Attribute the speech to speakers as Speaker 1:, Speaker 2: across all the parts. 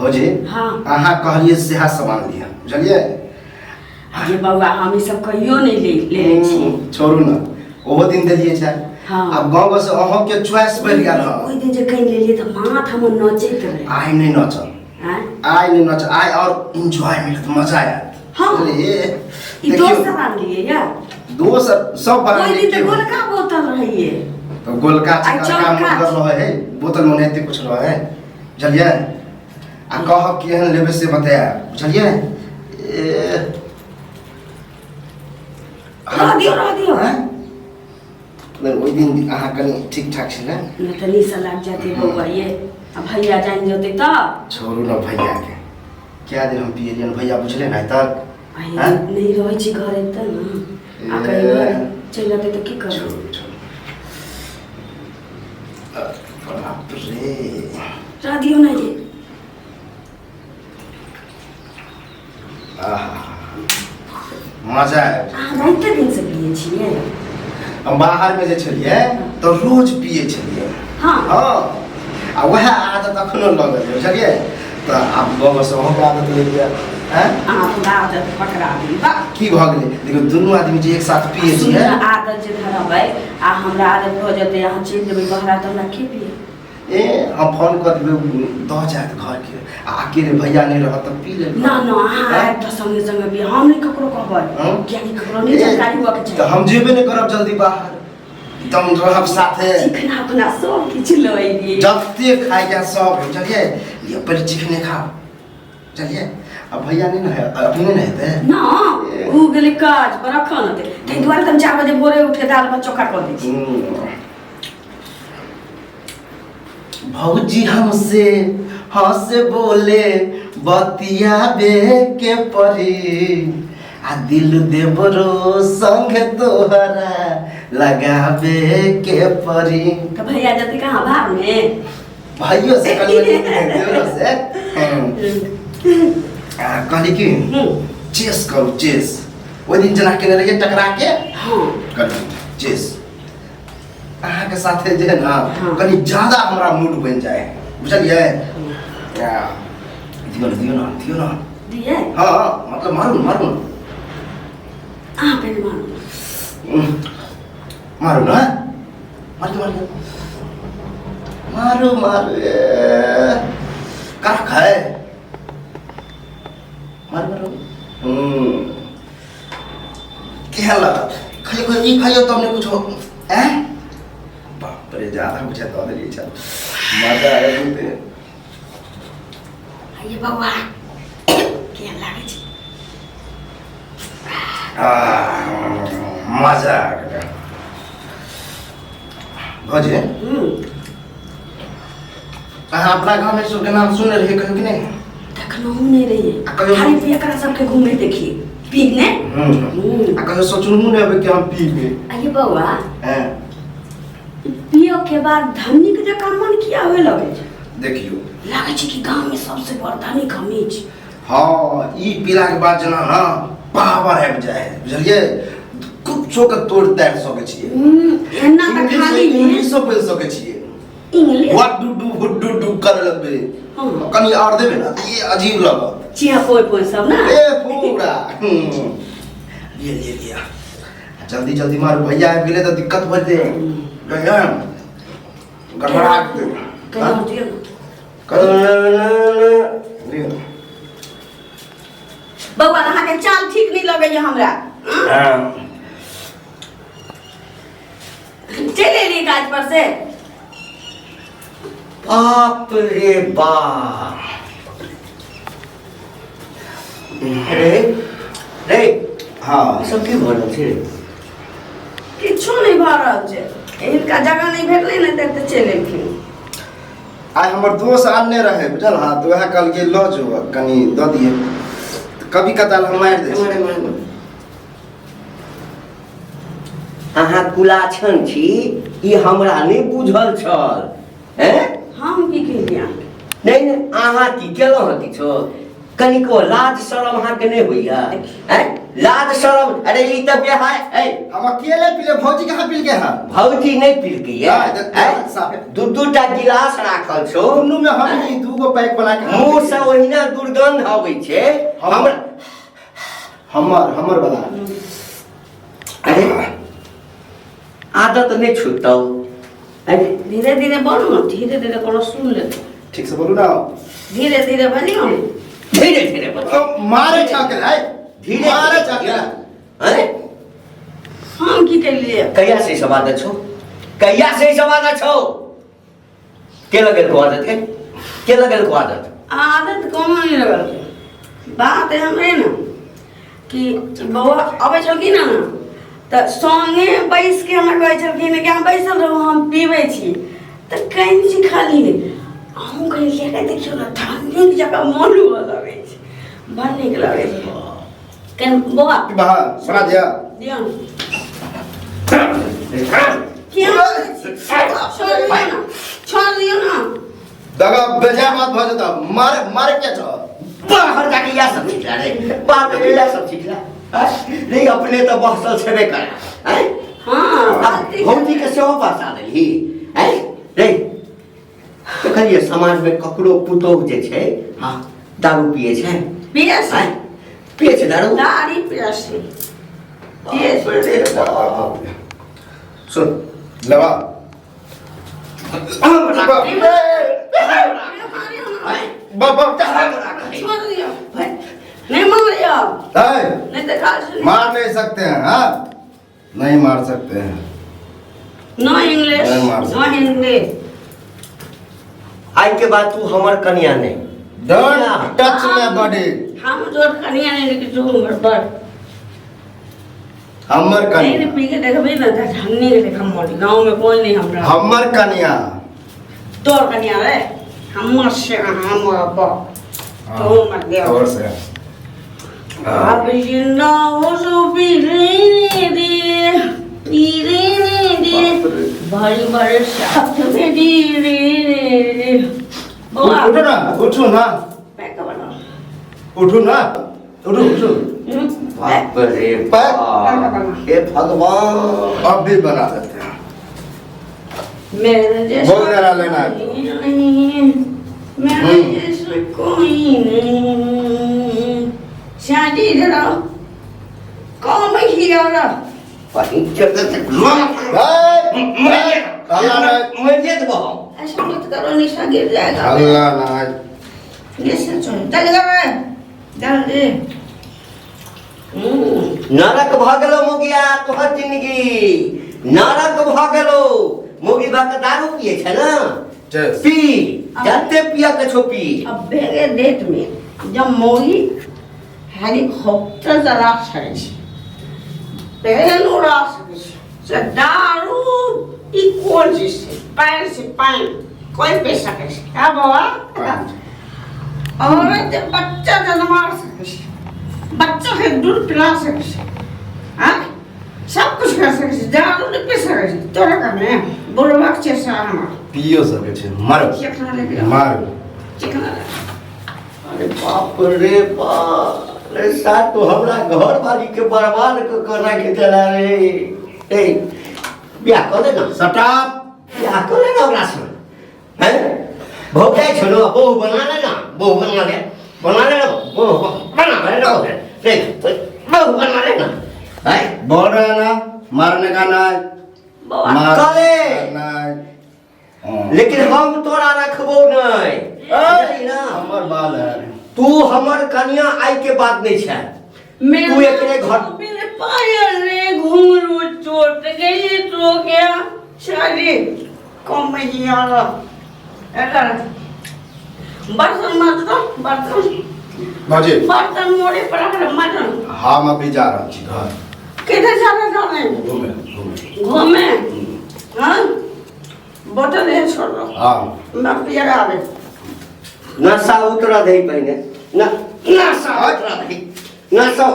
Speaker 1: भौजी।
Speaker 2: हाँ।
Speaker 1: अहाँ कहलियै सएह सामान लिअ, बुझलियै?
Speaker 2: ये बौआ, हम ई सब कहियो नहि ले लेने छी।
Speaker 1: छोड़ू ने, ओहो दिन देलियै छै।
Speaker 2: हाँ।
Speaker 1: आब गाँव से अहाँके चॉइस बढ़ि गेल हँ।
Speaker 2: ओहि दिन जे कहि लेलियै तऽ माथ हमर नचैत रहै।
Speaker 1: आइ नहि नचल।
Speaker 2: आँय?
Speaker 1: आइ नहि नचल, आइ और एंजॉय मिलत, मजा आयत।
Speaker 2: हाँ।
Speaker 1: बुझलियै?
Speaker 2: ई
Speaker 1: देखियौ,
Speaker 2: दोसर आनलियै या
Speaker 1: दोसर सब
Speaker 2: ओहि दिन तऽ
Speaker 1: बना
Speaker 2: गोलका बोतल रहैये।
Speaker 1: तो गोलका
Speaker 2: आ
Speaker 1: चिकनका
Speaker 2: चौका।
Speaker 1: मुदगर रहै है, बोतल में ओनाहिते कुछ रहै है, बुझलियै? आ कहब केहन लेबै से बतायब, बुझलियै? ए
Speaker 2: रह दियौ, रह दियौ।
Speaker 1: आँय? नहि, ओहि दिन अहाँ कनि ठीक ठाक छलै।
Speaker 2: नहि तऽ निशा लागि जेतै बौआ ये, आ भैया जानि जेतै तऽ।
Speaker 1: छोड़ू ने भैयाके, क्या दिन हम पियलियनि भैया बुझले ने आइ तक।
Speaker 2: आइ
Speaker 1: आँय?
Speaker 2: नहि रहै छी घरे तऽ ने, आ कहीं
Speaker 1: ए।
Speaker 2: घर चलि जेतै तऽ की करबै?
Speaker 1: छोड़ू छोड़ू, बाप रे।
Speaker 2: रह दियौ ने ये।
Speaker 1: आहा, मजा आबि।
Speaker 2: अहाँ बहुते दिनसँ पियै छियै?
Speaker 1: हम बाहरमे जे छलियै तऽ रोज पियै छलियै।
Speaker 2: हाँ।
Speaker 1: आ वएह आदत अखनो लगल है, बुझलियै? तऽ आब गाँव से अहूँके आदत लागि गेल, आँय?
Speaker 2: अहाँ पूरा आदत पकड़ा देली बा।
Speaker 1: की भऽ गेलै? देखियौ, दुनू आदमी जे एक साथ पियै
Speaker 2: सुनू
Speaker 1: छियै।
Speaker 2: ने, आदत जे धरबै आ हमरा आदत भऽ जेतै, अहाँ चलि जेबै बहरा तऽ हमरा के पिए?
Speaker 1: ए, हम फोन कऽ देबै, दऽ जायत घरके, आ अकेले भैया नहि रहत तऽ पी लेब।
Speaker 2: ना ना, अहाँ
Speaker 1: आँय?
Speaker 2: आयब तऽ संगे संगे पिए, हम नहि ककरो कहबै।
Speaker 1: हँ?
Speaker 2: कियाकि ककरो नहि जानकारी हुअके
Speaker 1: तऽ
Speaker 2: चाही।
Speaker 1: हम जेबे नहि करब जल्दी बाहर, एकदम रहब साथे।
Speaker 2: चिकना अपना सब किछु लऽ एलियै।
Speaker 1: जते खाइ जा सब, बुझलियै? लिअ, पहिले चिकने खाउ, बुझलियै? आ भैया नहि ने है, अपने ने हेतै।
Speaker 2: ना, उ गेलै काज पर, अखन हेतै, ताहि दुआरे तऽ हम 4 बजे भोरे उठि कऽ दालि भात चोखा कऽ दै छी।
Speaker 1: भौजी हमसे हंस बोले बतियाबे के परी, आ दिल देवरो संग तोहरा लगाबे के परी।
Speaker 2: तऽ भैया जते कहाँ भार में।
Speaker 1: भाइयों से कनि मनि देवरो से। आ कहली कि चेस करू, चेस। ओहि दिन जेना केने रहियै टकरा के।
Speaker 2: हाँ।
Speaker 1: करू चेस अहाँके साथे जे है ना।
Speaker 2: हाँ।
Speaker 1: कनि ज्यादा हमरा मूड बनि जाए है, बुझलियै? आ, दियौ ने, दियौ ने, दियौ ने।
Speaker 2: दियै?
Speaker 1: हाँ, मतलब मारू ने, मारू ने।
Speaker 2: अहाँ पहिले मारू।
Speaker 1: मारू ने, मारू, मारू, मारू, मारू, ए, कड़क है, मारू, मारू। केहन लागत? खाइयो, खाइयो, ई खाइयो तब ने कुछ हो। हैं, बाप रे, ज्यादा बुझा दऽ देलियै। चल, मजा आयल बहुते।
Speaker 2: ये बौआ, केहन लागै छै?
Speaker 1: आह, मजा आ गेलै भौजी। अहाँ अपना गाँवमे सबके नाम सुनने रहियै कहियो कि नहि?
Speaker 2: देखलहुँ नहि रहियै।
Speaker 1: आ कहियो-
Speaker 2: खाली एकरा सबके घूमे देखिए पी ने।
Speaker 1: आ कहियो सोचलहुँ नहि अबै कि हम पीबै।
Speaker 2: आ ये बौआ,
Speaker 1: हैं?
Speaker 2: पियो के बाद धनिक जकाँ मन किया होए लगै छै?
Speaker 1: देखियौ।
Speaker 2: लागै छै कि गाँवमे सबसे बड़ धनिक हमही छी।
Speaker 1: हँ, ई पीलाके बाद जेना ने पावर आबि जाइ है, बुझलियै? कुछो के तोड़ तारि सकै छियै।
Speaker 2: एना तऽ खाली मे
Speaker 1: इंग्लिशो बोलि सकै छियै।
Speaker 2: English.
Speaker 1: What do do who do do करे लगबै।
Speaker 2: हाँ।
Speaker 1: कनि आओर देबै ने तऽ ई अजीब लगत।
Speaker 2: चिया पोइ पोइ सब ने।
Speaker 1: ए पूरा लिअ, लिअ, लिअ, जल्दी जल्दी मारू, भैया आबि गेलै तऽ दिक्कत भऽ जेतै, बुझलियै? गड़बड़ा जेतै।
Speaker 2: कहियो दियौ ने।
Speaker 1: लिअ।
Speaker 2: बौआ, अहाँके चाल ठीक नहि लगैया हमरा।
Speaker 1: हाँ।
Speaker 2: चलि एलियै काज पर से?
Speaker 3: बाप रे बाप रे रे।
Speaker 1: हाँ।
Speaker 3: ई सब की भऽ रहल छै रे?
Speaker 2: किछो नहि भऽ रहल छै, हिनका जगह नहि भेटलै ने तऽ चलि एलखिन।
Speaker 1: आइ हमर दोस्त आनने रहै, बुझल? हाँ, तऽ वएह कहलकै लऽ जो, कनि दऽ दियै। तऽ कभी कताल हम मारि दै
Speaker 3: मारे,
Speaker 1: छियै।
Speaker 3: मारे, मारे। अहाँ कुलाछन छी ई हमरा नहि बुझल छल, हैं?
Speaker 2: हम की केलियै अहाँके?
Speaker 3: नहि नहि, अहाँ की केलहुँ हँ? किछो कनिको लाज शरम अहाँके नहि होइया, हैं? लाज शरम अरे ई तऽ बेहाय ए
Speaker 1: हम अकेले पीले भौजी कहाँ पील के हैं
Speaker 3: भौजी नहि पीलकै ये
Speaker 1: हाँ,
Speaker 3: आँय?
Speaker 1: साफे।
Speaker 3: दू दू टा गिलास राखल छौ
Speaker 1: दुनू में हम ही दू गो पैक बना के
Speaker 3: मुँह से ओहिना दुर्गंध अबै छै हमरा
Speaker 1: हमर हमर वाला
Speaker 3: अरे आदत नहि छूटतौ अरे
Speaker 2: धीरे धीरे बोलू ने धीरे धीरे कोनो सुन ले
Speaker 1: ठीक से बोलू ना
Speaker 2: धीरे धीरे बजियौ ने
Speaker 3: धीरे धीरे बतिया।
Speaker 1: तो मारे छाके है
Speaker 3: धीरे
Speaker 1: मारे छाके
Speaker 3: अरे
Speaker 2: हम की केलिए
Speaker 3: कहिया से ई सब आदत छौ कहिया से ई सब आदत छौ के लगेलको आदत के के लगेलको आदत
Speaker 2: आदत कोनो नहि लगल बात हमरे ने कि बौआ अबै छलखिन ने तऽ सङ्गे बैस के हमरा कहै छलखिन कि अहाँ बैसल रहू हम पीबै छी तऽ कनि खाली अहूँ कहलियै कि देखियौ ने ठण्डी जकाँ मोन हुअ लगै छै बड़ नीक लगै छै कनि बौआ
Speaker 1: बाहर बना दिया
Speaker 2: दियौ ने किया छोड़ दियौ ने छोड़ दियौ ने
Speaker 1: दगा बेजा बात भऽ जेतौ मारे मारे क्या छौ
Speaker 3: बाहर जाके इएह सब सीखला रे बाहर जाके इएह सब सीखला आँय? नहीं अपने तऽ बहसल छेबे करा आँय?
Speaker 2: हाँ
Speaker 3: आ भौजी के सेहो बहसा देलही आँय रे देखलियै समाजमे ककरो पुतोहु जे छै हँ दारू पिए छै
Speaker 2: पिए छै
Speaker 3: आँय? पिए छै दारू
Speaker 2: दारू पिए छै पिए छै
Speaker 3: रे बाप।
Speaker 1: सुन लवा
Speaker 2: नहीं मारियो नहीं देखा
Speaker 1: मार नहीं सकते हैं हाँ नहीं मार सकते हैं
Speaker 2: नो इंग्लिश नो हिंदी
Speaker 3: आई के बाद तू हमर कन्या नहीं
Speaker 1: don't touch my body
Speaker 2: हम तोर कन्या नहीं लेकिन तू हमर बड़
Speaker 1: हमर
Speaker 2: नहीं
Speaker 1: कन्या
Speaker 2: पी के देखबी ना त हमनी के देखम मोटी गांव में कोई नहीं हमरा
Speaker 1: हमर कन्या
Speaker 2: तोर कन्या रे हमर से हमर बाप तो मर गया
Speaker 1: तोर से
Speaker 2: अब जिंदा हो सो पीरे दे पीरे दे भारी भारी साथ में दी रे रे बौआ
Speaker 1: उठो ना उठो ना
Speaker 2: पैक बनाओ
Speaker 1: उठो ना उठो उठो
Speaker 3: बाप रे बाप हे भगवान
Speaker 1: अब भी बना देते हैं
Speaker 2: मेरे जैसा
Speaker 1: बहुत जरा लेना है।
Speaker 2: कोई नहीं मेरे जैसा कोई नहीं शादी इधर आओ कौन ही आ रहा
Speaker 1: हल्ला नहीं
Speaker 3: मरिए देबो हम
Speaker 2: ऐसा मत करो निशा गिर जाएगा
Speaker 1: हल्ला नहीं
Speaker 2: ये से चल चल इधर रे जल्दी
Speaker 3: नरक भऽ गेलो मोगिया तोहर जिंदगी नरक भऽ गेलो मोगी भऽ के दारू पिए छै ने
Speaker 1: Yes.
Speaker 3: पी जते पिया के छो पी
Speaker 2: अब बेगे डेट में जब मोगी हेलीकॉप्टर चला सकै छै प्लेन उड़ा सकै छै से दारू ई कोन चीज छै पानि छै पानि कोइ पी सकै छै क्या बाबा औरत बच्चा जन्मा सकै छै बच्चा के दूध पिला सकै छै हाँ सब कुछ कर सकै छै दारू नहि पी सकै छै तोरा कहने बुढ़बाक छै से हमर
Speaker 1: पियो सकै छै मारो
Speaker 2: चिकना ले लिअ
Speaker 1: मारो
Speaker 2: चिकना ले
Speaker 3: अरे बाप रे बाप रे साथ तो हमरा घर वाली के बर्बाद क के राखि देला रे ए बियाह कऽ ले ना
Speaker 1: सटाप
Speaker 3: बियाह कऽ ले ना ओकरा से हैं भौजाइ छौ ने बहु बना ले ना बहु बना ले बना ले ना बहु बना ले ना रे बहु बना ले ना हैं
Speaker 1: बोल रहे हैं ना मारने का ना
Speaker 2: बौआ
Speaker 1: मार
Speaker 3: करे।
Speaker 1: नहीं हाँ।
Speaker 3: लेकिन हम तोरा रखबो नहीं बुझली ना
Speaker 1: हमर बाल है
Speaker 3: तू हमर कनिया आइ के बात नहीं छै
Speaker 2: मेरा
Speaker 3: तू एकरे घर
Speaker 2: मेरे पायल रे घुंघरू चोट गई तो क्या शादी कम ही आ रहा बर्तन मत दो बर्तन
Speaker 1: भौजी
Speaker 2: बर्तन मोड़े पर रख मटन
Speaker 1: हम अभी जा रहल छी घर
Speaker 2: किधर जा रहे जाने
Speaker 1: घूमे घूमे
Speaker 2: घूमे हाँ बोतल ये छोड़ दो
Speaker 1: हाँ
Speaker 2: मैं पिया आवे
Speaker 3: नशा उतरा दही पहिने न नशा उतरा दही नशा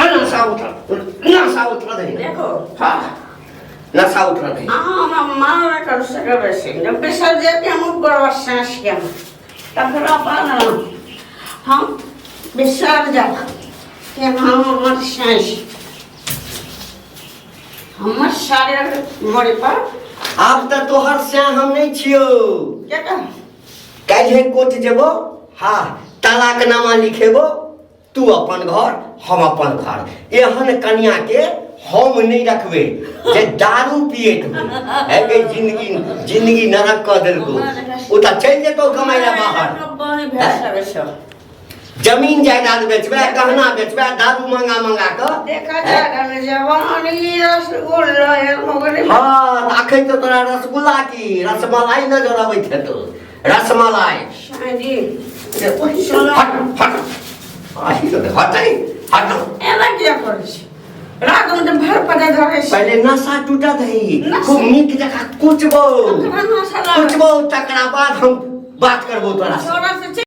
Speaker 3: नशा उतरा नशा उतरा दही
Speaker 2: देखो हाँ
Speaker 3: नशा उतरा दही
Speaker 2: अहाँ हमरा मारबे करू सकबै से जब बिसर जाके हम ऊपर साँस के तकरा बाद हम बिसर जाब के हमर साँस हमर साड़ी रख घरे पर।
Speaker 3: आब तऽ तोहर सैं हम नहि छियौ।
Speaker 2: क्या कह?
Speaker 3: काल्हि कोर्ट जेबो, हाँ, तलाकनामा लिखेबो, तू अपन घर हम अपन घर। एहन कनिया के हम नहि रखबै जे दारू पियैत होइ। है गे, जिंदगी जिंदगी नरक कऽ देलको। ओ तऽ चलि जेतौ कमाइ लए बाहर। जमीन जायदाद बेचबै, गहना बेचबै, दारू मंगा मंगा कऽ।
Speaker 2: देखा जा जवानी रसगुल्ला।
Speaker 3: हाँ, तऽ अखन तऽ तोरा रसगुल्ला की रसमलाई नजर अबैत हेतौ, रसमलाई। हट हट, आही तऽ हटै, हट।
Speaker 2: एना किया करै छी? रात में तऽ भर पता धरै छी।
Speaker 3: पहिले नशा टूटत है, खूब नीक जकाँ कुचबौ।
Speaker 2: ककरा नशा लागल?
Speaker 3: कुचबौ, तकरा बाद हम बात करबौ तोरा से।
Speaker 2: छोरा से।